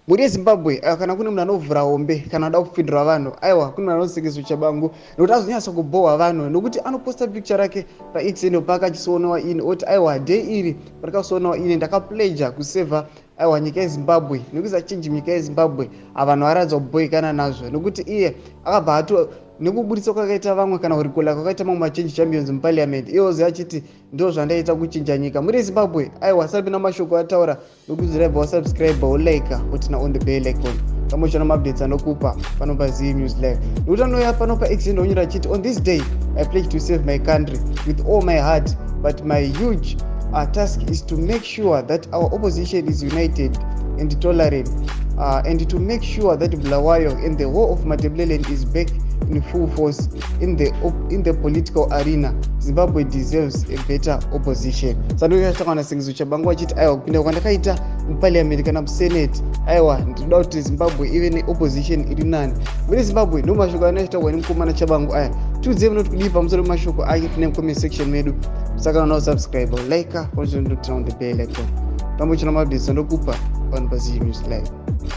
Mhuri yeZimbabwe, kana kune munhu anovhura hombe kana anoda kupindura vanhu, aiwa, kune munhu anosengeso Chabangu, nekuti azonyatsa kubhohwa vanhu nokuti anoposta picture rake paXN paka achisoonawa ini, oti aiwa, day iri parikasoonawa ini ndakapledger kusevha, aiwa, nyika yeZimbabwe nekuisa change munyika yeZimbabwe. Avanhu varatidza kubhoikana nazvo nekuti iye akabva ato nekuburitsa kwakaita vamwe kana kurikola kwakaita mamwe machange champions muparliament, iye oziva achiti ndo zvandaita kuchinja nyika. Muri Zimbabwe, aiwa, sapinda mashoko ataura nokuti wasubscribe, wolike, uturn on the bell icon, kamochona maupdates anokupa pano paZ News Live, nekuti anouya pano paX ndonyora achiti, "On this day I pledge to save my country with all my heart, but my huge task is to make sure that our opposition is united and tolerant and to make sure that Bulawayo and the whole of Matabeleland is back in full force in the political arena. Zimbabwe deserves a better opposition." Sandoyatakaona Sengezo Chabangu achiti aiwa, kupinda kwandakaita muparliament kana musenate, aiwa, ndinoda kuti Zimbabwe ive neopposition iri nani. Muri Zimbabwe, ndo mashoko anoitaurwa nemukomana Chabangu aya. Tiudzei munoti kudii pamusoro pemashoko ake tine mucomment section medu. Saka unosubscribe, like, turn on the bell icon, tambochina maupdates andokupa pano paZ News Live.